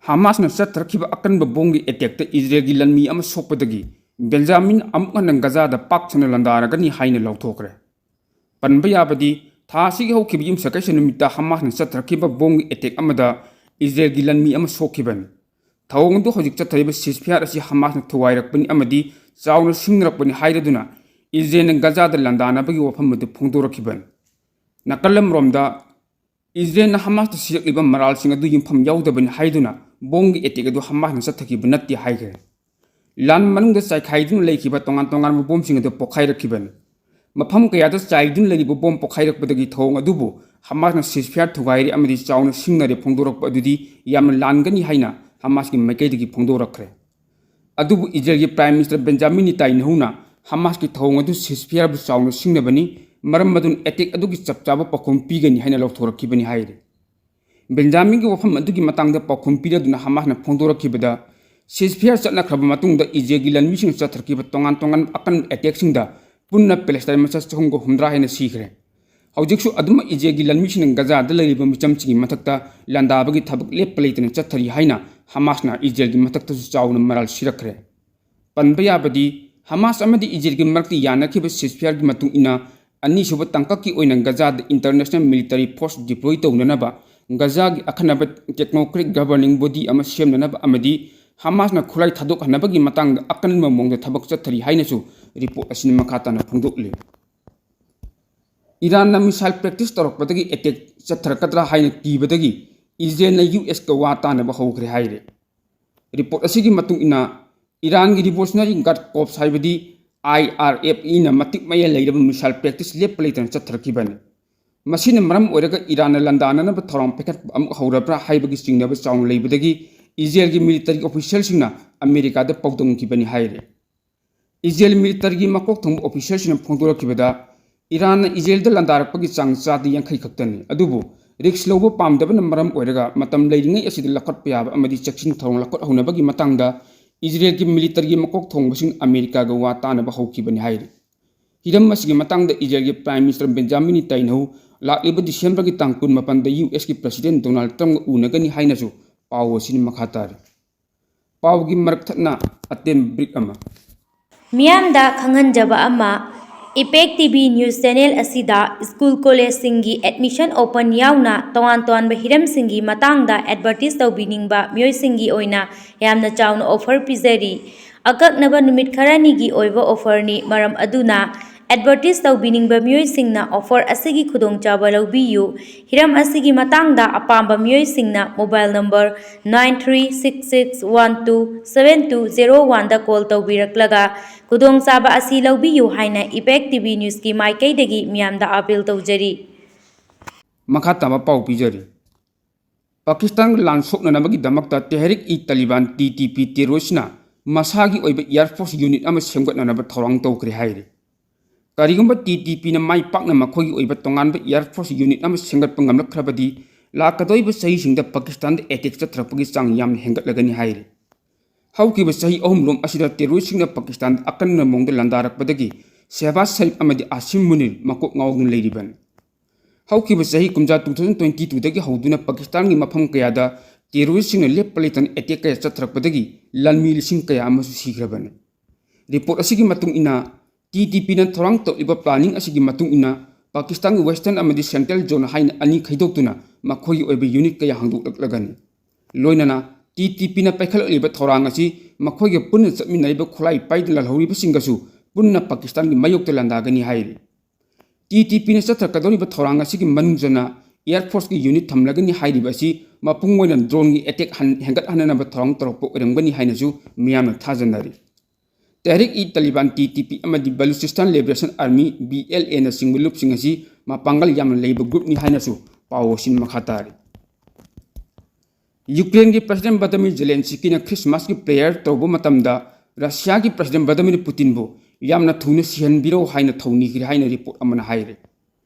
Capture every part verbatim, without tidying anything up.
ꯍꯃꯥꯁꯅ ꯆꯠꯊꯔꯛꯈꯤꯕ ꯑꯀꯟꯕ ꯕꯣꯝꯒꯤ ꯑꯦꯇꯦꯛꯇ ꯏꯖꯔꯦꯜꯒꯤ ꯂꯥꯟꯃꯤ ꯑꯃ ꯁꯣꯛꯄꯗꯒꯤ ꯕꯦꯟꯖꯥꯃꯤꯟ ꯑꯃꯨꯛ ꯍꯟꯅ ꯒꯖꯥꯗ ꯄꯥꯛ ꯁꯟꯅ ꯂꯥꯟꯗꯥꯔꯒꯅꯤ ꯍꯥꯏꯅ ꯂꯥꯎꯊꯣꯛꯈ꯭ꯔꯦ꯫ ꯄꯟꯕ ꯌꯥꯕꯗꯤ, ꯊꯥ ꯑꯁꯤꯒꯤ ꯍꯧꯈꯤꯕ ꯌꯨꯝꯁꯀꯩꯁ ꯅꯨꯃꯤꯠꯇ ꯍꯃꯥꯁꯅ ꯆꯠꯊꯔꯛꯈꯤꯕ ꯕꯣꯝꯒꯤ ꯑꯦꯇꯦꯛ ꯑꯃꯗ ꯏꯖꯔꯦꯜꯒꯤ ꯂꯥꯟꯃꯤ ꯑꯃ ꯁꯣꯛꯈꯤꯕꯅꯤ꯫ ꯊꯧꯑꯣꯡ ꯑꯗꯨ ꯍꯧꯖꯤꯛ ꯆꯠꯊꯔꯤꯕ ceasefire ꯑꯁꯤ ꯍꯃꯥꯁꯅ ꯊꯨꯒꯥꯏꯔꯛꯄꯅꯤ ꯑꯃꯗꯤ ꯆꯥꯎꯅ ꯁꯤꯡꯅꯔꯛꯄꯅꯤ ꯍꯥꯏꯔꯗꯨꯅ ꯏꯖꯔꯦꯜꯅ ꯒꯖꯥꯗ ꯂꯥꯟꯗꯥꯅꯕꯒꯤ ꯋꯥꯐꯝ ꯑꯗꯨ ꯐꯣꯡꯗꯣꯔꯛꯈꯤꯕꯅꯤ꯫ ꯅꯥꯀꯜ ꯑꯃꯔꯣꯝꯗ, ꯏꯖꯔꯦꯜꯅ ꯍꯃꯥꯁꯇ ꯁꯤꯔꯛꯂꯤꯕ ꯃꯔꯥꯜꯁꯤꯡ ꯑꯗꯨ ꯌꯨꯝꯐꯝ ꯌꯥꯎꯗꯕꯅꯤ ꯍꯥꯏꯗꯨꯅ ꯕꯣꯝꯒꯤ ꯑꯦꯇꯦꯛ ꯑꯗꯨ ꯍꯃꯥꯁꯅ ꯆꯠꯊꯈꯤꯕ ꯅꯠꯇꯦ ꯍꯥꯏꯈ꯭ꯔꯦ꯫ ꯂꯥꯟ ꯃꯅꯨꯡꯗ ꯆꯥꯏꯈꯥꯏꯗꯨꯅ ꯂꯩꯈꯤꯕ ꯇꯣꯉꯥꯟ ꯇꯣꯉꯥꯟꯕ ꯕꯣꯝꯁꯤꯡ ꯑꯗꯨ ꯄꯣꯈꯥꯏꯔꯛꯈꯤꯕꯅꯤ꯫ ꯃꯐꯝ ꯀꯌꯥꯗ ꯆꯥꯏꯗꯨꯅ ꯂꯩꯔꯤꯕ ꯕꯣꯝ ꯄꯣꯈꯥꯏꯔꯛꯄꯗꯒꯤ ꯊꯧꯑꯣꯡ ꯑꯗꯨꯕꯨ ꯍꯃꯥꯁꯅ ceasefire ꯊꯨꯒꯥꯏꯔꯦ ꯑꯃꯗꯤ ꯆꯥꯎꯅ ꯁꯤꯡꯅꯔꯦ ꯐꯣꯡꯗꯣꯔꯛꯄ ꯑꯗꯨꯗꯤ ꯌꯥꯝꯅ ꯂꯥꯟꯒꯅꯤ ꯍꯥꯏꯅ ꯍꯃꯥꯁꯀꯤ ꯃꯥꯏꯀꯩꯗꯒꯤ ꯐꯣꯡꯗꯣꯔꯛꯈ꯭ꯔꯦ꯫ ꯑꯗꯨꯕꯨ ꯏꯖꯔꯦꯜꯒꯤ Prime Minister ꯕꯦꯟꯖꯥꯃꯤꯟ ꯅꯦꯇꯥꯟꯌꯥꯍꯨꯅ ꯍꯃꯥꯁꯀꯤ ꯊꯧꯑꯣꯡ ꯑꯗꯨ ceasefireꯕꯨ ꯆꯥꯎꯅ ꯁꯤꯡꯅꯕꯅꯤ, ꯃꯔꯝ ꯑꯗꯨꯅ ꯑꯦꯇꯦꯛ ꯑꯗꯨꯒꯤ ꯆꯞ ꯆꯥꯕ ꯄꯥꯎꯈꯨꯝ ꯄꯤꯒꯅꯤ ꯍꯥꯏꯅ ꯂꯥꯎꯊꯣꯔꯛꯈꯤꯕꯅꯤ ꯍꯥꯏꯔꯤ꯫ ꯕꯦꯟꯖꯥꯃꯤꯟꯒꯤ ꯋꯥꯐꯝ ꯑꯗꯨꯒꯤ ꯃꯇꯥꯡꯗ ꯄꯥꯎꯈꯨꯝ ꯄꯤꯔꯗꯨꯅ ꯍꯃꯥꯁꯅ ꯐꯣꯡꯗꯣꯔꯛꯈꯤꯕꯗ, ceasefire ꯆꯠꯅꯈ꯭ꯔꯕ ꯃꯇꯨꯡꯗ ꯏꯖꯔꯦꯜꯒꯤ ꯂꯥꯟꯃꯤꯁꯤꯡꯅ ꯆꯠꯊꯔꯛꯈꯤꯕ ꯇꯣꯉꯥꯟ ꯇꯣꯉꯥꯟꯕ ꯑꯀꯟꯕ ꯑꯦꯇꯦꯛꯁꯤꯡꯗ ꯄꯨꯟꯅ ꯄꯦꯂꯦꯁꯇꯥꯏꯟ ꯃꯆꯥ ꯆꯍꯨꯝꯒ ꯍꯨꯝꯗ꯭ꯔꯥ ꯍꯦꯟꯅ ꯁꯤꯈ꯭ꯔꯦ꯫ ꯍꯧꯖꯤꯛꯁꯨ ꯑꯗꯨꯝꯃꯛ ꯏꯖꯔꯦꯜꯒꯤ ꯂꯥꯟꯃꯤꯁꯤꯡꯅ ꯒꯖꯥꯗ ꯂꯩꯔꯤꯕ ꯃꯤꯆꯝꯁꯤꯡꯒꯤ ꯃꯊꯛꯇ ꯂꯥꯟꯗꯥꯕꯒꯤ ꯊꯕꯛ ꯂꯦꯞꯄ ꯂꯩꯇꯅ ꯆꯠꯊꯔꯤ ꯍꯥꯏꯅ ꯍꯃꯥꯁꯅ ꯏꯖꯔꯦꯜꯒꯤ ꯃꯊꯛꯇꯁꯨ ꯆꯥꯎꯅ ꯃꯔꯥꯜ ꯁꯤꯔꯛꯈ꯭ꯔꯦ꯫ ꯄꯟꯕ ꯌꯥꯕꯗꯤ, ꯍꯃꯥꯁ ꯑꯃꯗꯤ ꯏꯖꯔꯦꯜꯒꯤ ꯃꯔꯛꯇ ꯌꯥꯅꯈꯤꯕ ceasefireꯒꯤ ꯃꯇꯨꯡ ꯏꯟꯅ, ꯑꯅꯤꯁꯨꯕ ꯇꯥꯡꯀꯛꯀꯤ ꯑꯣꯏꯅ ꯒꯖꯥꯗ international military force deploy ꯇꯧꯅꯅꯕ ꯒꯖꯥꯒꯤ ꯑꯈꯟꯅꯕ technocratic governing body ꯑꯃ ꯁꯦꯝꯅꯅꯕ ꯑꯃꯗꯤ ꯍꯃꯥꯁꯅ ꯈꯨꯠꯂꯥꯏ ꯊꯥꯗꯣꯛꯍꯟꯅꯕꯒꯤ ꯃꯇꯥꯡꯗ ꯑꯀꯟꯕ ꯃꯑꯣꯡꯗ ꯊꯕꯛ ꯆꯠꯊꯔꯤ ꯍꯥꯏꯅꯁꯨ report ꯑꯁꯤꯅ ꯃꯈꯥ ꯇꯥꯅ ꯐꯣꯡꯗꯣꯛꯂꯤ꯫ ꯏꯔꯥꯟꯅ missile practice ꯇꯧꯔꯛꯄꯗꯒꯤ attack ꯆꯠꯊꯔꯛꯀꯗ꯭ꯔꯥ ꯍꯥꯏꯅ ꯀꯤꯕꯗꯒꯤ ꯏꯖꯔꯦꯜꯅ ꯌꯨ ꯑꯦꯁꯀ ꯋꯥ ꯇꯥꯅꯕ ꯍꯧꯈ꯭ꯔꯦ ꯍꯥꯏꯔꯦ꯫ Report ꯑꯁꯤꯒꯤ ꯃꯇꯨꯡ ꯏꯟꯅ, ꯏꯔꯥꯟꯒꯤ Revolutionary Guard Corps ꯍꯥꯏꯕꯗꯤ I R F ꯏꯅ ꯃꯇꯤꯛ ꯃꯌꯥꯏ ꯂꯩꯔꯕ missile practice ꯂꯦꯞꯄ ꯂꯩꯇꯅ ꯆꯠꯊꯔꯛꯈꯤꯕꯅꯤ꯫ ꯃꯁꯤꯅ ꯃꯔꯝ ꯑꯣꯏꯔꯒ ꯏꯔꯥꯟꯅ ꯂꯥꯟꯗꯥꯅꯅꯕ ꯊꯧꯔꯥꯡ ꯄꯥꯏꯈꯠꯄ ꯑꯃꯨꯛ ꯍꯧꯔꯕ꯭ꯔꯥ ꯍꯥꯏꯕꯒꯤ ꯆꯤꯡꯅꯕ ꯆꯥꯎꯅ ꯂꯩꯕꯗꯒꯤ ꯏꯖꯔꯦꯜꯒꯤ military officialꯁꯤꯡꯅ ꯑꯃꯦꯔꯤꯀꯥꯗ ꯄꯥꯎꯗꯝꯈꯤꯕꯅꯤ ꯍꯥꯏꯔꯤ꯫ ꯏꯖꯔꯦꯜ militaryꯒꯤ ꯃꯀꯣꯛ ꯊꯣꯡꯕ officialꯁꯤꯡꯅ ꯐꯣꯡꯗꯣꯔꯛꯈꯤꯕꯗ, ꯏꯔꯥꯟꯅ ꯏꯖꯔꯦꯜꯗ ꯂꯥꯟꯗꯥꯔꯛꯄꯒꯤ ꯆꯥꯡ ꯆꯥꯗ ꯌꯥꯡꯈꯩ ꯈꯛꯇꯅꯤ, ꯑꯗꯨꯕꯨ risk ꯂꯧꯕ ꯄꯥꯝꯗꯕꯅ ꯃꯔꯝ ꯑꯣꯏꯔꯒ ꯃꯇꯝ ꯂꯩꯔꯤꯉꯩ ꯑꯁꯤꯗ ꯂꯧꯈꯠꯄ ꯌꯥꯕ ꯑꯃꯗꯤ ꯆꯦꯛꯁꯤꯟ ꯊꯧꯔꯥꯡ ꯂꯧꯈꯠꯍꯧꯅꯕꯒꯤ ꯃꯇꯥꯡꯗ ꯏꯖꯔꯦꯜꯒꯤ militaryꯒꯤ ꯃꯀꯣꯛ ꯊꯣꯡꯕꯁꯤꯡ ꯑꯃꯦꯔꯤꯀꯥꯒ ꯋꯥ ꯇꯥꯅꯕ ꯍꯧꯈꯤꯕꯅꯤ ꯍꯥꯏꯔꯤ꯫ ꯍꯤꯔꯝ ꯑꯁꯤꯒꯤ ꯃꯇꯥꯡꯗ ꯏꯖꯔꯦꯜꯒꯤ Prime Minister ꯕꯦꯟꯖꯥꯃꯤꯟ ꯅꯦꯇꯥꯟꯌꯥꯍꯨ ꯂꯥꯛꯂꯤꯕ ꯗꯤꯁꯦꯝꯕꯔꯒꯤ ꯇꯥꯡ ꯀꯨꯟꯃꯥꯄꯟꯗ ꯌꯨ ꯑꯦꯁꯀꯤ President ꯗꯣꯅꯥꯜꯗ ꯇ꯭ꯔꯝꯞꯒ ꯎꯅꯒꯅꯤ ꯍꯥꯏꯅꯁꯨ ꯄꯥꯎ ꯑꯁꯤꯅ ꯃꯈꯥ ꯇꯥꯔꯤ꯫ ꯄꯥꯎꯒꯤ ꯃꯔꯛ ꯊꯠꯅ ꯑꯇꯦꯟꯕ ꯕ꯭ꯔꯤꯛ ꯑꯃ꯫ ꯃꯤꯌꯥꯝꯗ ꯈꯪꯍꯟꯖꯕ ꯑꯃ, ꯏꯄꯦꯛ ꯇꯤ ꯚꯤ ꯅ꯭ꯌꯨꯁ ꯆꯦꯅꯦꯜ ꯑꯁꯤꯗ ꯁ꯭ꯀꯨꯜ ꯀꯣꯂꯦꯖꯁꯤꯡꯒꯤ ꯑꯦꯗꯃꯤꯁꯟ ꯑꯣꯄꯟ ꯌꯥꯎꯅ ꯇꯣꯉꯥꯟ ꯇꯣꯉꯥꯟꯕ ꯍꯤꯔꯝꯁꯤꯡꯒꯤ ꯃꯇꯥꯡꯗ ꯑꯦꯗꯚꯔꯇꯤꯁ ꯇꯧꯕꯤꯅꯤꯡꯕ ꯃꯤꯑꯣꯏꯁꯤꯡꯒꯤ ꯑꯣꯏꯅ ꯌꯥꯝꯅ ꯆꯥꯎꯅ ꯑꯣꯐꯔ ꯄꯤꯖꯔꯤ꯫ ꯑꯀꯛꯅꯕ ꯅꯨꯃꯤꯠ ꯈꯔꯅꯤꯒꯤ ꯑꯣꯏꯕ ꯑꯣꯐꯔꯅꯤ, ꯃꯔꯝ ꯑꯗꯨꯅ ꯑꯦꯗꯚꯔꯇꯤꯁ ꯇꯧꯕꯤꯅꯤꯡꯕ ꯃꯤꯑꯣꯏꯁꯤꯡꯅ ꯑꯣꯐꯔ ꯑꯁꯤꯒꯤ ꯈꯨꯗꯣꯡꯆꯥꯕ ꯂꯧꯕꯤꯌꯨ꯫ ꯍꯤꯔꯝ ꯑꯁꯤꯒꯤ ꯃꯇꯥꯡꯗ ꯑꯄꯥꯝꯕ ꯃꯤꯑꯣꯏꯁꯤꯡꯅ mobile number nine three six six one two seven two zero one ꯗ ꯀꯣꯜ ꯇꯧꯕꯤꯔꯛꯂꯒ ꯈꯨꯗꯣꯡꯆꯥꯕ ꯑꯁꯤ ꯂꯧꯕꯤꯌꯨ ꯍꯥꯏꯅ ꯏꯄꯦꯛ ꯇꯤ ꯚꯤ ꯅ꯭ꯌꯨꯁꯀꯤ ꯃꯥꯏꯀꯩꯗꯒꯤ ꯃꯤꯌꯥꯝꯗ ꯑꯥꯄꯤꯜ ꯇꯧꯖꯔꯤ꯫ ꯃꯈꯥ ꯇꯥꯕ ꯄꯥꯎ ꯄꯤꯖꯔꯤ꯫ ꯄꯥꯀꯤꯁꯇꯥꯟꯒ ꯂꯥꯟ ꯁꯣꯛꯅꯅꯕꯒꯤꯗꯃꯛꯇ ꯇꯦꯍꯔꯤꯛ ꯏ ꯇꯥꯂꯤꯕꯥꯟ, ꯇꯤ ꯇꯤ ꯄꯤ, ꯇꯦꯔꯣꯔꯤꯁꯅ ꯃꯁꯥꯒꯤ ꯑꯣꯏꯕ ꯑꯦꯌꯔ ꯐꯣꯔꯁ ꯌꯨꯅꯤꯠ ꯑꯃ ꯁꯦꯝꯒꯠꯅꯅꯕ ꯊꯧꯔꯥꯡ ꯇꯧꯈ꯭ꯔꯦ ꯍꯥꯏꯔꯤ꯫ ꯀꯔꯤꯒꯨꯝꯕ ꯇꯤ ꯇꯤ ꯄꯤꯅ ꯃꯥꯏ ꯄꯥꯛꯅ ꯃꯈꯣꯏꯒꯤ ꯑꯣꯏꯕ ꯇꯣꯉꯥꯟꯕ ꯑꯦꯌꯔ ꯐꯣꯔꯁ ꯌꯨꯅꯤꯠ ꯑꯃ ꯁꯦꯝꯒꯠꯄ ꯉꯝꯂꯛꯈ꯭ꯔꯕꯗꯤ, ꯂꯥꯛꯀꯗꯧꯔꯤꯕ ꯆꯍꯤꯁꯤꯡꯗ ꯄꯥꯀꯤꯁꯇꯥꯟꯗ ꯑꯦꯇꯦꯛ ꯆꯠꯊꯔꯛꯄꯒꯤ ꯆꯥꯡ ꯌꯥꯝꯅ ꯍꯦꯟꯒꯠꯂꯒꯅꯤ ꯍꯥꯏꯔꯤ꯫ ꯍꯧꯈꯤꯕ ꯆꯍꯤ ꯑꯍꯨꯝ ꯂꯣꯝ ꯑꯁꯤꯗ ꯇꯦꯔꯣꯔꯤꯁꯁꯤꯡꯅ ꯄꯥꯀꯤꯁꯇꯥꯟꯗ ꯑꯀꯟꯕ ꯃꯑꯣꯡꯗ ꯂꯥꯟꯗꯥꯔꯛꯄꯗꯒꯤ ꯁꯦꯍꯕꯥꯖ ꯁꯔꯤꯐ ꯑꯃꯗꯤ ꯑꯥꯁꯤꯝ ꯃꯨꯅꯤꯔ ꯃꯀꯣꯛ ꯉꯥꯎꯗꯨꯅ ꯂꯩꯔꯤꯕꯅꯤ꯫ ꯍꯧꯈꯤꯕ ꯆꯍꯤ ꯀꯨꯝꯖꯥ two thousand twenty two ꯗꯒꯤ ꯍꯧꯗꯨꯅ ꯄꯥꯀꯤꯁꯇꯥꯟꯒꯤ ꯃꯐꯝ ꯀꯌꯥꯗ ꯇꯦꯔꯣꯔꯤꯁꯁꯤꯡꯅ ꯂꯦꯞꯄ ꯂꯩꯇꯅ ꯑꯦꯇꯦꯛ ꯀꯌꯥ ꯆꯠꯊꯔꯛꯄꯗꯒꯤ ꯂꯥꯟꯃꯤ ꯂꯤꯁꯤꯡ ꯀꯌꯥ ꯑꯃꯁꯨ ꯁꯤꯈ꯭ꯔꯕꯅꯤ꯫ ꯔꯤꯄꯣꯔꯠ ꯑꯁꯤꯒꯤ ꯃꯇꯨꯡ ꯏꯟꯅ, ꯇꯤ ꯇꯤ ꯄꯤꯅ ꯊꯧꯔꯥꯡ ꯇꯧꯔꯤꯕ ꯄ꯭ꯂꯥꯅꯤꯡ ꯑꯁꯤꯒꯤ ꯃꯇꯨꯡ ꯏꯟꯅ ꯄꯥꯀꯤꯁꯇꯥꯟꯒꯤ ꯋꯦꯁꯇꯔꯟ ꯑꯃꯗꯤ ꯁꯦꯟꯇ꯭ꯔꯦꯜ ꯖꯣꯟ ꯍꯥꯏꯅ ꯑꯅꯤ ꯈꯥꯏꯗꯣꯛꯇꯨꯅ ꯃꯈꯣꯏꯒꯤ ꯑꯣꯏꯕ ꯌꯨꯅꯤꯠ ꯀꯌꯥ ꯍꯥꯡꯗꯣꯛꯂꯛꯂꯒꯅꯤ꯫ ꯂꯣꯏꯅꯅ ꯇꯤ ꯇꯤ ꯄꯤꯅ ꯄꯥꯏꯈꯠꯂꯛꯂꯤꯕ ꯊꯧꯔꯥꯡ ꯑꯁꯤ ꯃꯈꯣꯏꯒ ꯄꯨꯟꯅ ꯆꯠꯃꯤꯟꯅꯔꯤꯕ ꯈꯨꯠꯂꯥꯏ ꯄꯥꯏꯗꯨꯅ ꯂꯥꯜꯍꯧꯔꯤꯕꯁꯤꯡꯒꯁꯨ ꯄꯨꯟꯅ ꯄꯥꯀꯤꯁꯇꯥꯟꯒꯤ ꯃꯥꯌꯣꯛꯇ ꯂꯥꯟꯗꯥꯒꯅꯤ ꯍꯥꯏꯔꯤ꯫ ꯇꯤ ꯇꯤ ꯄꯤꯅ ꯆꯠꯊꯔꯛꯀꯗꯧꯔꯤꯕ ꯊꯧꯔꯥꯡ ꯑꯁꯤꯒꯤ ꯃꯅꯨꯡ ꯆꯟꯅ ꯑꯦꯌꯔ ꯐꯣꯔꯁꯀꯤ ꯌꯨꯅꯤꯠ ꯊꯝꯂꯒꯅꯤ ꯍꯥꯏꯔꯤꯕ ꯑꯁꯤ ꯃꯄꯨꯡ ꯑꯣꯏꯅ ꯗ꯭ꯔꯣꯟꯒꯤ ꯑꯦꯇꯦꯛ ꯍꯟ-, ꯍꯦꯟꯒꯠꯍꯟꯅꯅꯕ ꯊꯧꯔꯥꯡ ꯇꯧꯔꯛꯄ ꯑꯣꯏꯔꯝꯒꯅꯤ ꯍꯥꯏꯅꯁꯨ ꯃꯤꯌꯥꯝꯅ ꯊꯥꯖꯅꯔꯤ꯫ ꯇꯦꯍꯔꯤꯛ ꯏ ꯇꯥꯂꯤꯕꯥꯟ, ꯇꯤ ꯇꯤ ꯄꯤ, ꯑꯃꯗꯤ ꯕꯂꯨꯆꯤꯁꯇꯥꯟ ꯂꯤꯕꯔꯦꯁꯟ ꯑꯥꯔꯃꯤ, ꯕꯤ ꯑꯦꯜ ꯑꯦꯅ ꯆꯤꯡꯕ ꯂꯨꯞꯁꯤꯡ ꯑꯁꯤ ꯃꯄꯥꯡꯒꯜ ꯌꯥꯝꯅ ꯂꯩꯕ ꯒ꯭ꯔꯨꯞꯅꯤ ꯍꯥꯏꯅꯁꯨ ꯄꯥꯎ ꯑꯁꯤꯅ ꯃꯈꯥ ꯇꯥꯔꯤ꯫ ꯌꯨꯀ꯭ꯔꯦꯟꯒꯤ ꯄ꯭ꯔꯁꯤꯗꯦꯟ ꯚ꯭ꯂꯥꯗꯤꯃꯤꯔ ꯖꯦꯂꯦꯟꯁꯀꯤꯅ ꯈ꯭ꯔꯤꯁꯃꯥꯁꯀꯤ ꯄ꯭ꯔꯦꯌꯔ ꯇꯧꯕ ꯃꯇꯝꯗ ꯔꯁꯤꯌꯥꯒꯤ ꯄ꯭ꯔꯁꯤꯗꯦꯟ ꯚ꯭ꯂꯥꯗꯤꯃꯤꯔ ꯄꯨꯇꯤꯟꯕꯨ ꯌꯥꯝꯅ ꯊꯨꯅ ꯁꯤꯍꯟꯕꯤꯔꯣ ꯍꯥꯏꯅ ꯊꯧꯅꯤꯈ꯭ꯔꯦ ꯍꯥꯏꯅ ꯔꯤꯄꯣꯔꯠ ꯑꯃꯅ ꯍꯥꯏꯔꯤ꯫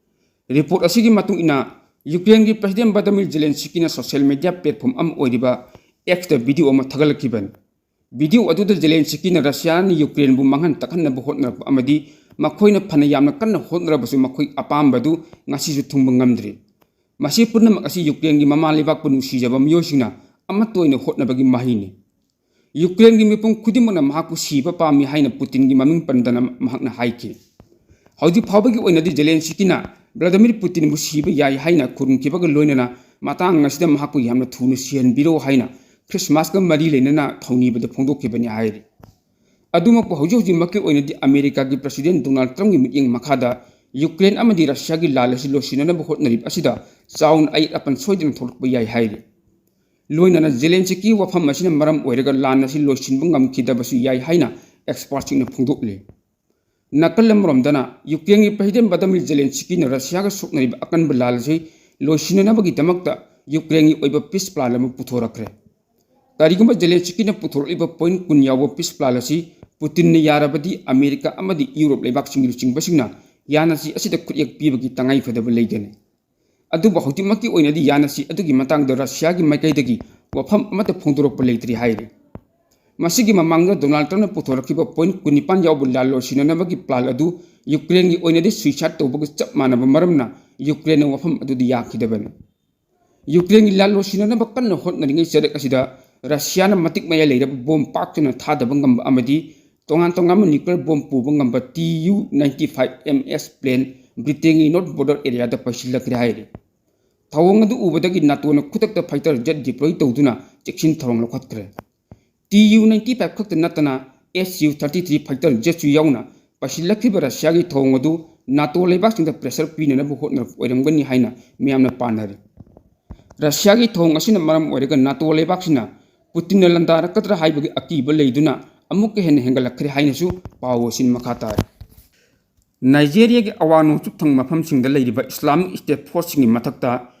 ꯔꯤꯄꯣꯔꯠ ꯑꯁꯤꯒꯤ ꯃꯇꯨꯡ ꯏꯟꯅ, ꯌꯨꯀ꯭ꯔꯦꯟꯒꯤ ꯄ꯭ꯔꯁꯤꯗꯦꯟ ꯚ꯭ꯂꯥꯗꯤꯃꯤꯔ ꯖꯦꯂꯦꯟꯁꯀꯤꯅ ꯁꯣꯁꯤꯌꯦꯜ ꯃꯤꯗꯤꯌꯥ ꯄ꯭ꯂꯦꯠꯐꯣꯝ ꯑꯃ ꯑꯣꯏꯔꯤꯕ ꯑꯦꯛꯁꯇ ꯚꯤꯗꯤꯑꯣ ꯑꯃ ꯊꯥꯒꯠꯂꯛꯈꯤꯕꯅꯤ꯫ ꯚꯤꯗꯤꯑꯣ ꯑꯗꯨꯗ ꯖꯦꯂꯦꯟꯁꯀꯤꯅ ꯔꯁꯤꯌꯥꯅ ꯌꯨꯀ꯭ꯔꯦꯟꯕꯨ ꯃꯥꯡꯍꯟ ꯇꯥꯛꯍꯟꯅꯕ ꯍꯣꯠꯅꯔꯛꯄ ꯑꯃꯗꯤ ꯃꯈꯣꯏꯅ ꯐꯅ ꯌꯥꯝꯅ ꯀꯟꯅ ꯍꯣꯠꯅꯔꯕꯁꯨ ꯃꯈꯣꯏꯒꯤ ꯑꯄꯥꯝꯕꯗꯨ ꯉꯁꯤꯁꯨ ꯊꯨꯡꯕ ꯉꯝꯗ꯭ꯔꯤ꯫ ꯃꯁꯤ ꯄꯨꯝꯅꯃꯛ ꯑꯁꯤ ꯌꯨꯀ꯭ꯔꯦꯟꯒꯤ ꯃꯃꯥ ꯂꯩꯕꯥꯛꯄꯨ ꯅꯨꯡꯁꯤꯖꯕ ꯃꯤꯑꯣꯏꯁꯤꯡꯅ ꯑꯃꯠꯇ ꯑꯣꯏꯅ ꯍꯣꯠꯅꯕꯒꯤ ꯃꯍꯩꯅꯤ꯫ ꯌꯨꯀ꯭ꯔꯦꯟꯒꯤ ꯃꯤꯄꯨꯝ ꯈꯨꯗꯤꯡꯃꯛꯅ ꯃꯍꯥꯛꯄꯨ ꯁꯤꯕ ꯄꯥꯝꯃꯤ ꯍꯥꯏꯅ ꯄꯨꯇꯤꯟꯒꯤ ꯃꯃꯤꯡ ꯄꯟꯗꯅ ꯃꯍꯥꯛꯅ ꯍꯥꯏꯈꯤ꯫ ꯍꯧꯖꯤꯛ ꯐꯥꯎꯕꯒꯤ ꯑꯣꯏꯅꯗꯤ ꯖꯦꯂꯦꯟꯁꯤꯀꯤꯅ ꯚ꯭ꯂꯥꯗꯤꯃꯤꯔ ꯄꯨꯇꯤꯟꯕꯨ ꯁꯤꯕ ꯌꯥꯏ ꯍꯥꯏꯅ ꯈꯨꯔꯨꯝꯈꯤꯕꯒ ꯂꯣꯏꯅꯅ ꯃꯇꯥꯡ ꯑꯁꯤꯗ ꯃꯍꯥꯛꯄꯨ ꯌꯥꯝꯅ ꯊꯨꯅ ꯁꯤꯍꯟꯕꯤꯔꯣ ꯍꯥꯏꯅ ꯈ꯭ꯔꯤꯁꯃꯥꯁꯀ ꯃꯔꯤ ꯂꯩꯅꯅ ꯊꯧꯅꯤꯕꯗ ꯐꯣꯡꯗꯣꯛꯈꯤꯕꯅꯤ ꯍꯥꯏꯔꯤ꯫ ꯑꯗꯨꯃꯛꯄꯨ ꯍꯧꯖꯤꯛ ꯍꯧꯖꯤꯛꯃꯛꯀꯤ ꯑꯣꯏꯅꯗꯤ ꯑꯃꯦꯔꯤꯀꯥꯒꯤ ꯄ꯭ꯔꯁꯤꯗꯦꯟ ꯗꯣꯅꯥꯜꯗ ꯇ꯭ꯔꯝꯞꯀꯤ ꯃꯤꯠꯌꯦꯡ ꯃꯈꯥꯗ ꯌꯨꯀ꯭ꯔꯦꯟ ꯑꯃꯗꯤ ꯔꯁꯤꯌꯥꯒꯤ ꯂꯥꯜ ꯑꯁꯤ ꯂꯣꯏꯁꯤꯟꯅꯅꯕ ꯍꯣꯠꯅꯔꯤꯕ ꯑꯁꯤꯗ ꯆꯥꯎꯅ ꯑꯌꯦꯠ ꯑꯄꯟ ꯁꯣꯏꯗꯅ ꯊꯣꯛꯂꯛꯄ ꯌꯥꯏ ꯍꯥꯏꯔꯤ꯫ ꯂꯣꯏꯅꯅ ꯖꯦꯂꯦꯟꯁꯤꯀꯤ ꯋꯥꯐꯝ ꯑꯁꯤꯅ ꯃꯔꯝ ꯑꯣꯏꯔꯒ ꯂꯥꯟ ꯑꯁꯤ ꯂꯣꯏꯁꯤꯟꯕ ꯉꯝꯈꯤꯗꯕꯁꯨ ꯌꯥꯏ ꯍꯥꯏꯅ ꯑꯦꯛꯁꯄꯔꯠꯁꯤꯡꯅ ꯐꯣꯡꯗꯣꯛꯂꯤ꯫ ꯅꯥꯀꯜ ꯑꯃꯔꯣꯝꯗꯅ ꯌꯨꯀ꯭ꯔꯦꯟꯒꯤ ꯄ꯭ꯔꯁꯤꯗꯦꯟ ꯚ꯭ꯂꯥꯗꯤꯃꯤꯔ ꯖꯦꯂꯦꯟꯁꯤꯀꯤꯅ ꯔꯁꯤꯌꯥꯒ ꯁꯣꯛꯅꯔꯤꯕ ꯑꯀꯟꯕ ꯂꯥꯜ ꯑꯁꯤ ꯂꯣꯏꯁꯤꯟꯅꯅꯕꯒꯤꯗꯃꯛꯇ ꯌꯨꯀ꯭ꯔꯦꯟꯒꯤ ꯑꯣꯏꯕ ꯄꯤꯁ ꯄ꯭ꯂꯥꯟ ꯑꯃ ꯄꯨꯊꯣꯔꯛꯈ꯭ꯔꯦ꯫ ꯀꯔꯤꯒꯨꯝꯕ ꯖꯦꯂꯦꯟꯁꯤꯀꯤꯅ ꯄꯨꯊꯣꯔꯛꯂꯤꯕ ꯄꯣꯏꯟꯠ ꯀꯨꯟ ꯌꯥꯎꯕ ꯄꯤꯁ ꯄ꯭ꯂꯥꯟ ꯑꯁꯤ ꯄꯨꯇꯤꯟꯅ ꯌꯥꯔꯕꯗꯤ ꯑꯃꯦꯔꯤꯀꯥ ꯑꯃꯗꯤ ꯌꯨꯔꯣꯞ ꯂꯩꯕꯥꯛꯁꯤꯡꯒꯤ ꯂꯨꯆꯤꯡꯕꯁꯤꯡꯅ ꯌꯥꯅꯁꯤ ꯑꯁꯤꯗ ꯈꯨꯠꯌꯦꯛ ꯄꯤꯕꯒꯤ ꯇꯉꯥꯏ ꯐꯗꯕ ꯂꯩꯒꯅꯤ꯫ ꯑꯗꯨꯕꯨ ꯍꯧꯖꯤꯛꯃꯛꯀꯤ ꯑꯣꯏꯅꯗꯤ ꯌꯥꯅꯁꯤ ꯑꯗꯨꯒꯤ ꯃꯇꯥꯡꯗ ꯔꯁꯤꯌꯥꯒꯤ ꯃꯥꯏꯀꯩꯗꯒꯤ ꯋꯥꯐꯝ ꯑꯃꯠꯇ ꯐꯣꯡꯗꯣꯔꯛꯄ ꯂꯩꯇ꯭ꯔꯤ ꯍꯥꯏꯔꯤ꯫ ꯃꯁꯤꯒꯤ ꯃꯃꯥꯡꯗ ꯗꯣꯅꯥꯜꯗ ꯇ꯭ꯔꯝꯞꯅ ꯄꯨꯊꯣꯔꯛꯈꯤꯕ ꯄꯣꯏꯟꯠ ꯀꯨꯟꯅꯤꯄꯥꯟ ꯌꯥꯎꯕ ꯂꯥꯜ ꯂꯣꯏꯁꯤꯟꯅꯅꯕꯒꯤ ꯄ꯭ꯂꯥꯟ ꯑꯗꯨ ꯌꯨꯀ꯭ꯔꯦꯟꯒꯤ ꯑꯣꯏꯅꯗꯤ ꯁꯨꯏꯁꯥꯏꯗ ꯇꯧꯕꯒ ꯆꯞ ꯃꯥꯟꯅꯕ ꯃꯔꯝꯅ ꯌꯨꯀ꯭ꯔꯦꯟꯅ ꯋꯥꯐꯝ ꯑꯗꯨꯗ ꯌꯥꯈꯤꯗꯕꯅꯤ꯫ ꯌꯨꯀ꯭ꯔꯦꯟꯒꯤ ꯂꯥꯜ ꯂꯣꯏꯁꯤꯟꯅꯅꯕ ꯀꯟꯅ ꯍꯣꯠꯅꯔꯤꯉꯩ ꯆꯔꯛ ꯑꯁꯤꯗ ꯔꯁꯤꯌꯥꯅ ꯃꯇꯤꯛ ꯃꯌꯥꯏ ꯂꯩꯔꯕ ꯕꯣꯝ ꯄꯥꯛ ꯆꯥꯎꯅ ꯊꯥꯗꯕ ꯉꯝꯕ ꯑꯃꯗꯤ ꯇꯣꯉꯥꯟ ꯇꯣꯉꯥꯟꯕ ꯅ꯭ꯌꯨꯀ꯭ꯂꯤꯌꯔ ꯕꯣꯝ ꯄꯨꯕ ꯉꯝꯕ T U ninety five M S plane ꯕ꯭ꯔꯤꯇꯦꯟꯒꯤ ꯅꯣꯔꯠ ꯕꯣꯔꯗꯔ ꯑꯦꯔꯤꯌꯥꯗ ꯄꯩꯁꯤꯜꯂꯛꯈ꯭ꯔꯦ ꯍꯥꯏꯔꯤ꯫ ꯊꯧꯑꯣꯡ ꯑꯗꯨ ꯎꯕꯗꯒꯤ ꯅꯥꯇꯣꯅ ꯈꯨꯗꯛꯇ ꯐꯥꯏꯇꯔ ꯖꯦꯠ ꯗꯤꯄ꯭ꯂꯣꯏ ꯇꯧꯗꯨꯅ ꯆꯦꯛꯁꯤꯟ ꯊꯧꯔꯥꯡ ꯂꯧꯈꯠꯈ꯭ꯔꯦ꯫ ꯇꯤ ꯌꯨ ꯅꯥꯏꯟꯇꯤ ꯐꯥꯏꯚ ꯈꯛꯇ ꯅꯠꯇꯅ S U thirty three fighter ꯖꯦꯠꯁꯨ ꯌꯥꯎꯅ ꯄꯩꯁꯤꯜꯂꯛꯈꯤꯕ ꯔꯁꯤꯌꯥꯒꯤ ꯊꯧꯑꯣꯡ ꯑꯗꯨ ꯅꯥꯇꯣ ꯂꯩꯕꯥꯛꯁꯤꯡꯗ ꯄ꯭ꯔꯦꯁꯔ ꯄꯤꯅꯅꯕ ꯍꯣꯠꯅꯔꯛꯄ ꯑꯣꯏꯔꯝꯒꯅꯤ ꯍꯥꯏꯅ ꯃꯤꯌꯥꯝꯅ ꯄꯥꯅꯔꯤ꯫ ꯔꯁꯤꯌꯥꯒꯤ ꯊꯧꯑꯣꯡ ꯑꯁꯤꯅ ꯃꯔꯝ ꯑꯣꯏꯔꯒ ꯅꯥꯇꯣ ꯂꯩꯕꯥꯛꯁꯤꯡꯅ ꯄꯨꯇꯤꯟꯅ ꯂꯥꯟꯗꯥꯔꯛꯀꯗ꯭ꯔꯥ ꯍꯥꯏꯕꯒꯤ ꯑꯀꯤꯕ ꯂꯩꯗꯨꯅ ꯑꯃꯨꯛꯀ ꯍꯦꯟꯅ ꯍꯦꯟꯒꯠꯂꯛꯈ꯭ꯔꯦ ꯍꯥꯏꯅꯁꯨ ꯄꯥꯎ ꯑꯁꯤꯅ ꯃꯈꯥ ꯇꯥꯔꯤ꯫ ꯅꯥꯏꯖꯦꯔꯤꯌꯥꯒꯤ ꯑꯋꯥꯡ ꯅꯣꯡꯆꯨꯞ ꯊꯪꯕ ꯃꯐꯝꯁꯤꯡꯗ ꯂꯩꯔꯤꯕ ꯏꯁꯂꯥꯃꯤꯛ ꯁ꯭ꯇꯦꯠ ꯐꯣꯔꯁꯁꯤꯡꯒꯤ ꯃꯊꯛꯇ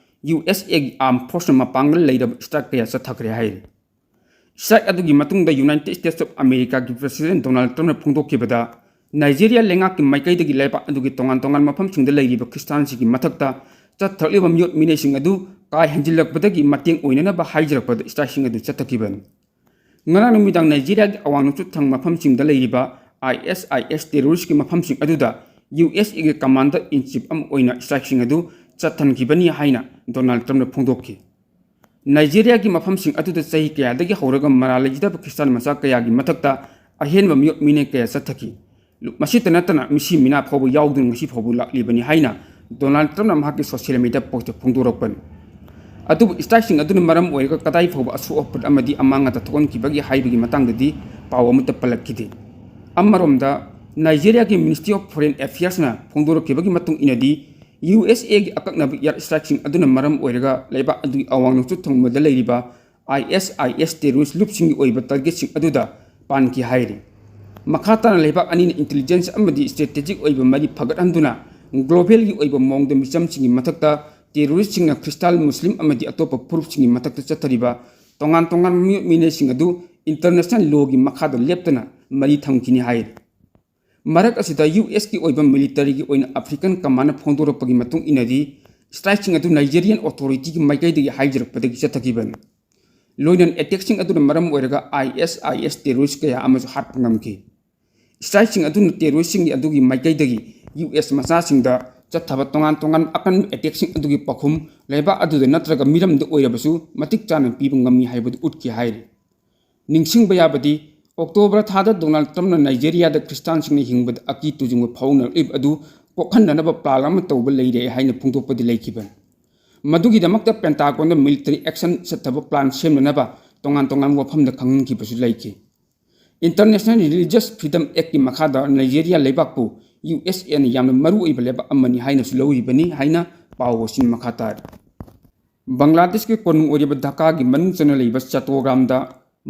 ꯌꯨ ꯑꯦꯁ ꯑꯦꯒꯤ ꯑꯥꯔꯝ ꯐꯣꯔꯁꯅ ꯃꯄꯥꯡꯒꯜ ꯂꯩꯔꯕ ꯁ꯭ꯇ꯭ꯔꯥꯏꯛ ꯀꯌꯥ ꯆꯠꯊꯈ꯭ꯔꯦ ꯍꯥꯏꯔꯤ꯫ ꯁ꯭ꯇ꯭ꯔꯥꯏꯛ ꯑꯗꯨꯒꯤ ꯃꯇꯨꯡꯗ ꯌꯨꯅꯥꯏꯇꯦꯗ ꯁ꯭ꯇꯦꯠꯁ ꯑꯣꯐ ꯑꯃꯦꯔꯤꯀꯥꯒꯤ ꯄ꯭ꯔꯁꯤꯗꯦꯟ ꯗꯣꯅꯥꯜꯗ ꯇ꯭ꯔꯝꯞꯅ ꯐꯣꯡꯗꯣꯛꯈꯤꯕꯗ, ꯅꯥꯏꯖꯦꯔꯤꯌꯥ ꯂꯩꯉꯥꯛꯀꯤ ꯃꯥꯏꯀꯩꯗꯒꯤ ꯂꯩꯕꯥꯛ ꯑꯗꯨꯒꯤ ꯇꯣꯉꯥꯟ ꯇꯣꯉꯥꯟꯕ ꯃꯐꯝꯁꯤꯡꯗ ꯂꯩꯔꯤꯕ ꯈ꯭ꯔꯤꯁꯇꯥꯟꯁꯤꯡꯒꯤ ꯃꯊꯛꯇ ꯆꯠꯊꯔꯛꯂꯤꯕ ꯃꯤꯑꯣꯠ ꯃꯤꯅꯩꯁꯤꯡ ꯑꯗꯨ ꯀꯥ ꯍꯦꯟꯖꯤꯜꯂꯛꯄꯗꯒꯤ ꯃꯇꯦꯡ ꯑꯣꯏꯅꯅꯕ ꯍꯥꯏꯖꯔꯛꯄꯗ ꯁ꯭ꯇ꯭ꯔꯥꯏꯛꯁꯤꯡ ꯑꯗꯨ ꯆꯠꯊꯈꯤꯕꯅꯤ꯫ ꯉꯔꯥꯡ ꯅꯨꯃꯤꯗꯥꯡ ꯅꯥꯏꯖꯦꯔꯤꯌꯥꯒꯤ ꯑꯋꯥꯡ ꯅꯣꯡꯆꯨꯞ ꯊꯪꯕ ꯃꯐꯝꯁꯤꯡꯗ ꯂꯩꯔꯤꯕ ꯑꯥꯏ ꯑꯦꯁ ꯑꯥꯏ ꯑꯦꯁ ꯇꯦꯔꯣꯔꯤꯁꯀꯤ ꯃꯐꯝꯁꯤꯡ ꯑꯗꯨꯗ ꯌꯨ ꯑꯦꯁ ꯑꯦꯒꯤ ꯀꯃꯥꯟꯗꯔ ꯏꯟ ꯆꯤꯐ ꯑꯃ ꯑꯣꯏꯅ ꯁ꯭ꯇ꯭ꯔꯥꯏꯛꯁꯤꯡ ꯑꯗꯨ ꯆꯠꯊꯍꯟꯈꯤꯕꯅꯤ ꯍꯥꯏꯅ ꯗꯣꯅꯥꯜꯗ ꯇ꯭ꯔꯝꯞꯅ ꯐꯣꯡꯗꯣꯛꯈꯤ꯫ ꯅꯥꯏꯖꯦꯔꯤꯌꯥꯒꯤ ꯃꯐꯝꯁꯤꯡ ꯑꯗꯨꯗ ꯆꯍꯤ ꯀꯌꯥꯗꯒꯤ ꯍꯧꯔꯒ ꯃꯔꯥꯜ ꯂꯩꯖꯗꯕ ꯈ꯭ꯔꯤꯁꯇꯥꯟ ꯃꯆꯥ ꯀꯌꯥꯒꯤ ꯃꯊꯛꯇ ꯑꯍꯦꯟꯕ ꯃꯤꯑꯣꯠ ꯃꯤꯅꯩ ꯀꯌꯥ ꯆꯠꯊꯈꯤ꯫ ꯂꯨ-, ꯃꯁꯤꯇ ꯅꯠꯇꯅ ꯃꯤꯁꯤ ꯃꯤꯅꯥ ꯐꯥꯎꯕ ꯌꯥꯎꯗꯨꯅ ꯉꯁꯤ ꯐꯥꯎꯕ ꯂꯥꯛꯂꯤꯕꯅꯤ ꯍꯥꯏꯅ ꯗꯣꯅꯥꯜꯗ ꯇ꯭ꯔꯝꯞꯅ ꯃꯍꯥꯛꯀꯤ ꯁꯣꯁꯤꯌꯦꯜ ꯃꯤꯗꯤꯌꯥ ꯄꯣꯁꯇ ꯐꯣꯡꯗꯣꯔꯛꯄꯅꯤ꯫ ꯑꯗꯨꯕꯨ ꯁ꯭ꯇ꯭ꯔꯥꯏꯛꯁꯤꯡ ꯑꯗꯨꯅ ꯃꯔꯝ ꯑꯣꯏꯔꯒ ꯀꯗꯥꯏ ꯐꯥꯎꯕ ꯑꯁꯣꯛ ꯑꯄꯟ ꯑꯃꯗꯤ ꯑꯃꯥꯡ ꯑꯇꯥ ꯊꯣꯛꯍꯟꯈꯤꯕꯒꯦ ꯍꯥꯏꯕꯒꯤ ꯃꯇꯥꯡꯗꯗꯤ ꯄꯥꯎ ꯑꯃꯠꯇ ꯄꯜꯂꯛꯈꯤꯗꯦ꯫ ꯑꯃꯔꯣꯝꯗ, ꯅꯥꯏꯖꯦꯔꯤꯌꯥꯒꯤ Ministry of Foreign Affairsꯅ ꯐꯣꯡꯗꯣꯔꯛꯈꯤꯕꯒꯤ ꯃꯇꯨꯡ ꯏꯟꯅꯗꯤ, ꯌꯨ ꯑꯦꯁ ꯑꯦꯒꯤ ꯑꯀꯛꯅꯕ ꯏꯌꯥꯔ ꯁ꯭ꯇ꯭ꯔꯥꯏꯛꯁꯤꯡ ꯑꯗꯨꯅ ꯃꯔꯝ ꯑꯣꯏꯔꯒ ꯂꯩꯕꯥꯛ ꯑꯗꯨꯒꯤ ꯑꯋꯥꯡ ꯅꯣꯡꯆꯨꯞ ꯊꯪꯕꯗ ꯂꯩꯔꯤꯕ ꯑꯥꯏ ꯑꯦꯁ ꯑꯥꯏ ꯑꯦꯁ ꯇꯦꯔꯣꯔꯤꯁ ꯂꯨꯞꯁꯤꯡꯒꯤ ꯑꯣꯏꯕ ꯇꯥꯔꯒꯦꯠꯁꯤꯡ ꯑꯗꯨꯗ ꯄꯥꯟꯈꯤ ꯍꯥꯏꯔꯤ꯫ ꯃꯈꯥ ꯇꯥꯅ ꯂꯩꯕꯥꯛ ꯑꯅꯤꯅ ꯏꯟꯇꯦꯂꯤꯖꯦꯟꯁ ꯑꯃꯗꯤ ꯁ꯭ꯇ꯭ꯔꯦꯇꯦꯖꯤꯛ ꯑꯣꯏꯕ ꯃꯔꯤ ꯐꯒꯠꯍꯟꯗꯨꯅ ꯒ꯭ꯂꯣꯕꯦꯜꯒꯤ ꯑꯣꯏꯕ ꯃꯑꯣꯡꯗ ꯃꯤꯆꯝꯁꯤꯡꯒꯤ ꯃꯊꯛꯇ ꯇꯦꯔꯣꯔꯤꯁꯁꯤꯡꯅ ꯈ꯭ꯔꯤꯁꯇꯥꯟ, ꯃꯨꯁꯂꯤꯝ ꯑꯃꯗꯤ ꯑꯇꯣꯞꯄ ꯐꯨꯔꯨꯞꯁꯤꯡꯒꯤ ꯃꯊꯛꯇ ꯆꯠꯊꯔꯤꯕ ꯇꯣꯉꯥꯟ ꯇꯣꯉꯥꯟꯕ ꯃꯤꯑꯣꯠ ꯃꯤꯅꯩꯁꯤꯡ ꯑꯗꯨ ꯏꯟꯇꯔꯅꯦꯁꯅꯦꯜ ꯂꯣꯒꯤ ꯃꯈꯥꯗ ꯂꯦꯞꯇꯅ ꯃꯔꯤ ꯊꯝꯈꯤꯅꯤ ꯍꯥꯏꯔꯤ꯫ ꯃꯔꯛ ꯑꯁꯤꯗ ꯌꯨ ꯑꯦꯁꯀꯤ ꯑꯣꯏꯕ ꯃꯤꯂꯤꯇꯔꯤꯒꯤ ꯑꯣꯏꯅ ꯑꯐ꯭ꯔꯤꯀꯥꯟ ꯀꯃꯥꯟꯅ ꯐꯣꯡꯗꯣꯔꯛꯄꯒꯤ ꯃꯇꯨꯡ ꯏꯟꯅꯗꯤ, ꯁ꯭ꯇ꯭ꯔꯥꯏꯛꯁꯤꯡ ꯑꯗꯨ ꯅꯥꯏꯖꯦꯔꯤꯌꯥꯟ ꯑꯣꯊꯣꯔꯤꯇꯤꯒꯤ ꯃꯥꯏꯀꯩꯗꯒꯤ ꯍꯥꯏꯖꯔꯛꯄꯗꯒꯤ ꯆꯠꯊꯈꯤꯕꯅꯤ꯫ ꯂꯣꯏꯅꯅ ꯑꯦꯇꯦꯛꯁꯤꯡ ꯑꯗꯨꯅ ꯃꯔꯝ ꯑꯣꯏꯔꯒ ꯑꯥꯏ ꯑꯦꯁ ꯑꯥꯏ ꯑꯦꯁ ꯇꯦꯔꯣꯔꯤꯁ ꯀꯌꯥ ꯑꯃꯁꯨ ꯍꯥꯠꯄ ꯉꯝꯈꯤ꯫ ꯁ꯭ꯇ꯭ꯔꯥꯏꯛꯁꯤꯡ ꯑꯗꯨꯅ ꯇꯦꯔꯣꯔꯤꯁꯁꯤꯡꯒꯤ ꯑꯗꯨꯒꯤ ꯃꯥꯏꯀꯩꯗꯒꯤ ꯌꯨ ꯑꯦꯁ ꯃꯆꯥꯁꯤꯡꯗ ꯆꯠꯊꯕ ꯇꯣꯉꯥꯟ ꯇꯣꯉꯥꯟꯕ ꯑꯀꯟꯕ ꯑꯦꯇꯦꯛꯁꯤꯡ ꯑꯗꯨꯒꯤ ꯄꯥꯎꯈꯨꯝ ꯂꯩꯕꯥꯛ ꯑꯗꯨꯗ ꯅꯠꯇ꯭ꯔꯒ ꯃꯤꯔꯝꯗ ꯑꯣꯏꯔꯕꯁꯨ ꯃꯇꯤꯛ ꯆꯥꯅ ꯄꯤꯕ ꯉꯝꯃꯤ ꯍꯥꯏꯕꯗꯨ ꯎꯠꯈꯤ ꯍꯥꯏꯔꯤ꯫ ꯅꯤꯡꯁꯤꯡꯕ ꯌꯥꯕꯗꯤ, ꯑꯣꯛꯇꯣꯕꯔ ꯊꯥꯗ ꯗꯣꯅꯥꯜꯗ ꯇ꯭ꯔꯝꯞꯅ ꯅꯥꯏꯖꯦꯔꯤꯌꯥꯗ ꯈ꯭ꯔꯤꯁꯇꯥꯟꯁꯤꯡꯅ ꯍꯤꯡꯕꯗ ꯑꯀꯤ ꯇꯨꯖꯨꯡꯕ ꯐꯥꯎꯅꯔꯛꯂꯤꯕ ꯑꯗꯨ ꯀꯣꯛꯍꯟꯅꯅꯕ ꯄ꯭ꯂꯥꯟ ꯑꯃ ꯇꯧꯕ ꯂꯩꯔꯦ ꯍꯥꯏꯅ ꯐꯣꯡꯗꯣꯛꯄꯗꯤ ꯂꯩꯈꯤꯕꯅꯤ꯫ ꯃꯗꯨꯒꯤꯗꯃꯛꯇ ꯄꯦꯟꯇꯥꯒꯣꯟꯗ ꯃꯤꯂꯤꯇꯔꯤ ꯑꯦꯛꯁꯟ ꯆꯠꯊꯕ ꯄ꯭ꯂꯥꯟ ꯁꯦꯝꯅꯅꯕ ꯇꯣꯉꯥꯟ ꯇꯣꯉꯥꯟꯕ ꯋꯥꯐꯝꯗ ꯈꯪꯍꯟꯈꯤꯕꯁꯨ ꯂꯩꯈꯤ꯫ ꯏꯟꯇꯔꯅꯦꯁꯅꯦꯜ ꯔꯤꯂꯤꯖꯤꯌꯁ ꯐ꯭ꯔꯤꯗꯝ ꯑꯦꯛꯀꯤ ꯃꯈꯥꯗ ꯅꯥꯏꯖꯦꯔꯤꯌꯥ ꯂꯩꯕꯥꯛꯄꯨ ꯌꯨ ꯑꯦꯁ ꯑꯦꯅ ꯌꯥꯝꯅ ꯃꯔꯨꯑꯣꯏꯕ ꯂꯩꯕꯥꯛ ꯑꯃꯅꯤ ꯍꯥꯏꯅꯁꯨ ꯂꯧꯔꯤꯕꯅꯤ ꯍꯥꯏꯅ ꯄꯥꯎ ꯑꯁꯤꯅ ꯃꯈꯥ ꯇꯥꯔꯤ꯫ ꯕꯪꯒ꯭ꯂꯥꯗꯦꯁꯀꯤ ꯀꯣꯅꯨꯡ ꯑꯣꯏꯔꯤꯕ ꯙꯥꯀꯥꯒꯤ ꯃꯅꯨꯡ ꯆꯟꯅ ꯂꯩꯕ ꯆꯥꯇꯣꯒ꯭ꯔꯥꯝꯗ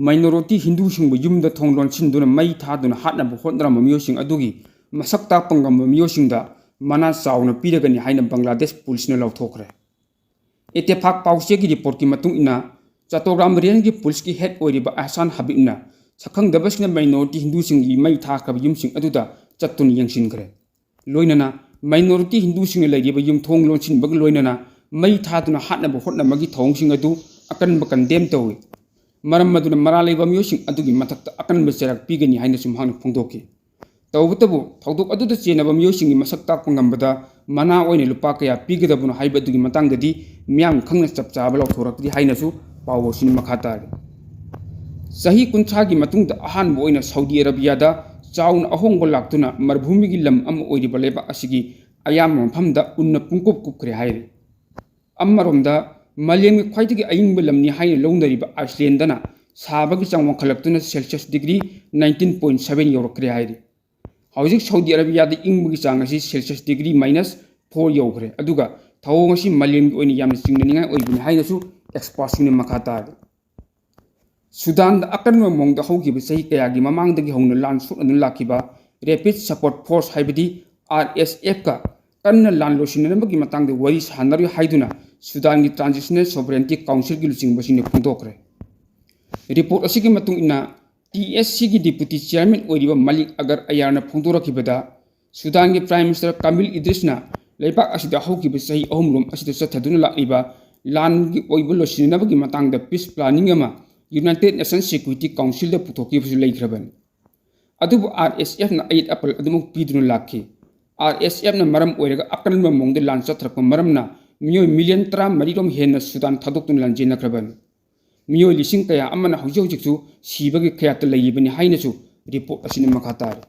ꯃꯥꯏꯅꯣꯔꯤꯇꯤ ꯍꯤꯟꯗꯨꯁꯤꯡꯕꯨ ꯌꯨꯝꯗ ꯊꯣꯡ ꯂꯣꯟꯁꯤꯟꯗꯨꯅ ꯃꯩ ꯊꯥꯗꯨꯅ ꯍꯥꯠꯅꯕ ꯍꯣꯠꯅꯔꯝꯕ ꯃꯤꯑꯣꯏꯁꯤꯡ ꯑꯗꯨꯒꯤ ꯃꯁꯛ ꯇꯥꯛꯄ ꯉꯝꯕ ꯃꯤꯑꯣꯏꯁꯤꯡꯗ ꯃꯅꯥ ꯆꯥꯎꯅ ꯄꯤꯔꯒꯅꯤ ꯍꯥꯏꯅ ꯕꯪꯒ꯭ꯂꯥꯗꯦꯁ ꯄꯨꯂꯤꯁꯅ ꯂꯥꯎꯊꯣꯛꯈ꯭ꯔꯦ꯫ ꯏꯇꯦꯐꯥꯛ ꯄꯥꯎꯆꯦꯒꯤ ꯔꯤꯄꯣꯔꯠꯀꯤ ꯃꯇꯨꯡ ꯏꯟꯅ, ꯆꯥꯇꯣꯒ꯭ꯔꯥꯝ ꯔꯦꯟꯖꯀꯤ ꯄꯨꯂꯤꯁꯀꯤ ꯍꯦꯗ ꯑꯣꯏꯔꯤꯕ ꯑꯍꯁꯥꯟ ꯍꯕꯤꯕꯅ ꯁꯛꯈꯪꯗꯕꯁꯤꯡꯅ ꯃꯥꯏꯅꯣꯔꯤꯇꯤ ꯍꯤꯟꯗꯨꯁꯤꯡꯒꯤ ꯃꯩ ꯊꯥꯈ꯭ꯔꯕ ꯌꯨꯝꯁꯤꯡ ꯑꯗꯨꯗ ꯆꯠꯇꯨꯅ ꯌꯦꯡꯁꯤꯟꯈ꯭ꯔꯦ꯫ ꯂꯣꯏꯅꯅ ꯃꯥꯏꯅꯣꯔꯤꯇꯤ ꯍꯤꯟꯗꯨꯁꯤꯡꯅ ꯂꯩꯔꯤꯕ ꯌꯨꯝꯊꯣꯡ ꯂꯣꯟꯁꯤꯟꯕꯒ ꯂꯣꯏꯅꯅ ꯃꯩ ꯊꯥꯗꯨꯅ ꯍꯥꯠꯅꯕ ꯍꯣꯠꯅꯕꯒꯤ ꯊꯧꯑꯣꯡꯁꯤꯡ ꯑꯗꯨ ꯑꯀꯟꯕ ꯀꯟꯗꯦꯝ ꯇꯧꯏ꯫ ꯃꯔꯝ ꯑꯗꯨꯅ ꯃꯔꯥꯜ ꯂꯩꯕ ꯃꯤꯑꯣꯏꯁꯤꯡ ꯑꯗꯨꯒꯤ ꯃꯊꯛꯇ ꯑꯀꯟꯕ ꯆꯩꯔꯥꯛ ꯄꯤꯒꯅꯤ ꯍꯥꯏꯅꯁꯨ ꯃꯍꯥꯛꯅ ꯐꯣꯡꯗꯣꯛꯈꯤ꯫ ꯇꯧꯕꯇꯕꯨ ꯊꯧꯗꯣꯛ ꯑꯗꯨꯗ ꯆꯦꯟꯅꯕ ꯃꯤꯑꯣꯏꯁꯤꯡꯒꯤ ꯃꯁꯛ ꯇꯥꯛꯄ ꯉꯝꯕꯗ ꯃꯅꯥ ꯑꯣꯏꯅ ꯂꯨꯄꯥ ꯀꯌꯥ ꯄꯤꯒꯗꯕꯅꯣ ꯍꯥꯏꯕ ꯑꯗꯨꯒꯤ ꯃꯇꯥꯡꯗꯗꯤ ꯃꯤꯌꯥꯝ ꯈꯪꯅ ꯆꯞ ꯆꯥꯕ ꯂꯥꯎꯊꯣꯔꯛꯇ꯭ꯔꯤ ꯍꯥꯏꯅꯁꯨ ꯄꯥꯎ ꯑꯁꯤꯅ ꯃꯈꯥ ꯇꯥꯔꯤ꯫ ꯆꯍꯤ ꯀꯨꯟꯊ꯭ꯔꯥꯒꯤ ꯃꯇꯨꯡꯗ ꯑꯍꯥꯟꯕ ꯑꯣꯏꯅ ꯁꯥꯎꯗꯤ ꯑꯔꯥꯕꯤꯌꯥꯗ ꯆꯥꯎꯅ ꯑꯍꯣꯡꯕ ꯂꯥꯛꯇꯨꯅ ꯃꯔꯚꯨꯃꯤꯒꯤ ꯂꯝ ꯑꯃ ꯑꯣꯏꯔꯤꯕ ꯂꯩꯕꯥꯛ ꯑꯁꯤꯒꯤ ꯑꯌꯥꯝꯕ ꯃꯐꯝꯗ ꯎꯟꯅ ꯄꯨꯡꯀꯨꯞ ꯀꯨꯞꯈ꯭ꯔꯦ ꯍꯥꯏꯔꯤ꯫ ꯑꯃꯔꯣꯝꯗ ꯃꯥꯂꯦꯝꯒꯤ ꯈ꯭ꯋꯥꯏꯗꯒꯤ ꯑꯏꯪꯕ ꯂꯝꯅꯤ ꯍꯥꯏꯅ ꯂꯧꯅꯔꯤꯕ ꯑꯥꯏꯁꯂꯦꯟꯗꯅ ꯁꯥꯕꯒꯤ ꯆꯥꯡ ꯋꯥꯡꯈꯠꯂꯛꯇꯨꯅ Celsius degree nineteen point seven ꯌꯧꯔꯛꯈ꯭ꯔꯦ ꯍꯥꯏꯔꯤ꯫ ꯍꯧꯖꯤꯛ ꯁꯥꯎꯗꯤ ꯑꯔꯥꯕꯤꯌꯥꯗ ꯏꯪꯕꯒꯤ ꯆꯥꯡ ꯑꯁꯤ Celsius degree minus four ꯌꯧꯈ꯭ꯔꯦ꯫ ꯑꯗꯨꯒ ꯊꯧꯑꯣꯡ ꯑꯁꯤ ꯃꯥꯂꯦꯝꯒꯤ ꯑꯣꯏꯅ ꯌꯥꯝꯅ ꯆꯤꯡꯅꯅꯤꯡꯉꯥꯏ ꯑꯣꯏꯕꯅꯤ ꯍꯥꯏꯅꯁꯨ ꯑꯦꯛꯁꯄꯔꯠꯁꯤꯡꯅ ꯃꯈꯥ ꯇꯥꯔꯤ꯫ ꯁꯨꯗꯥꯟꯗ ꯑꯀꯟꯕ ꯃꯑꯣꯡꯗ ꯍꯧꯈꯤꯕ ꯆꯍꯤ ꯀꯌꯥꯒꯤ ꯃꯃꯥꯡꯗꯒꯤ ꯍꯧꯅ ꯂꯥꯟ ꯁꯣꯛꯅꯗꯨꯅ ꯂꯥꯛꯈꯤꯕ Rapid Support Force ꯍꯥꯏꯕꯗꯤ RSFꯀ ꯀꯟꯅ ꯂꯥꯟ ꯂꯣꯏꯁꯤꯟꯅꯅꯕꯒꯤ ꯃꯇꯥꯡꯗ ꯋꯥꯔꯤ ꯁꯥꯟꯅꯔꯤ ꯍꯥꯏꯗꯨꯅ ꯁꯨꯗꯥꯟꯒꯤ Transitional Sovereignty Councilꯒꯤ ꯂꯨꯆꯤꯡꯕꯁꯤꯡꯅ ꯐꯣꯡꯗꯣꯛꯈ꯭ꯔꯦ꯫ ꯔꯤꯄꯣꯔꯠ ꯑꯁꯤꯒꯤ ꯃꯇꯨꯡ ꯏꯟꯅ, TSCꯒꯤ deputy chairman ꯑꯣꯏꯔꯤꯕ ꯃꯂꯤꯛ ꯑꯒꯔ ꯑꯌꯥꯔꯅ ꯐꯣꯡꯗꯣꯔꯛꯈꯤꯕꯗ, ꯁꯨꯗꯥꯟꯒꯤ Prime Minister ꯀꯥꯃꯤꯜ ꯏꯗ꯭ꯔꯤꯁꯅ ꯂꯩꯕꯥꯛ ꯑꯁꯤꯗ ꯍꯧꯈꯤꯕ ꯆꯍꯤ ꯑꯍꯨꯝꯔꯣꯝ ꯑꯁꯤꯗ ꯆꯠꯊꯗꯨꯅ ꯂꯥꯛꯂꯤꯕ ꯂꯥꯟꯒꯤ ꯑꯣꯏꯕ ꯂꯣꯏꯁꯤꯟꯅꯕꯒꯤ ꯃꯇꯥꯡꯗ peace planning ꯑꯃ United Nations Security Councilꯗ ꯄꯨꯊꯣꯛꯈꯤꯕꯁꯨ ꯂꯩꯈ꯭ꯔꯕꯅꯤ꯫ ꯑꯗꯨꯕꯨ RSFꯅ ꯑꯌꯦꯠ ꯑꯄꯜ ꯑꯗꯨꯃꯛ ꯄꯤꯗꯨꯅ ꯂꯥꯛꯈꯤ꯫ RSFꯅ ꯃꯔꯝ ꯑꯣꯏꯔꯒ ꯑꯀꯟꯕ ꯃꯑꯣꯡꯗ ꯂꯥꯟ ꯆꯠꯊꯔꯛꯄ ꯃꯔꯝꯅ ꯃꯤꯑꯣꯏ ꯃꯤꯂꯤꯌꯟ ꯇꯔꯥꯃꯔꯤꯔꯣꯝ ꯍꯦꯟꯅ ꯁꯨꯗꯥꯟ ꯊꯥꯗꯣꯛꯇꯨꯅ ꯂꯥꯟꯖꯦꯟꯅꯈ꯭ꯔꯕꯅꯤ꯫ ꯃꯤꯑꯣꯏ ꯂꯤꯁꯤꯡ ꯀꯌꯥ ꯑꯃꯅ ꯍꯧꯖꯤꯛ ꯍꯧꯖꯤꯛꯁꯨ ꯁꯤꯕꯒꯤ ꯀꯌꯥꯠꯇ ꯂꯩꯔꯤꯕꯅꯤ ꯍꯥꯏꯅꯁꯨ ꯔꯤꯄꯣꯔꯠ ꯑꯁꯤꯅ ꯃꯈꯥ ꯇꯥꯔꯤ꯫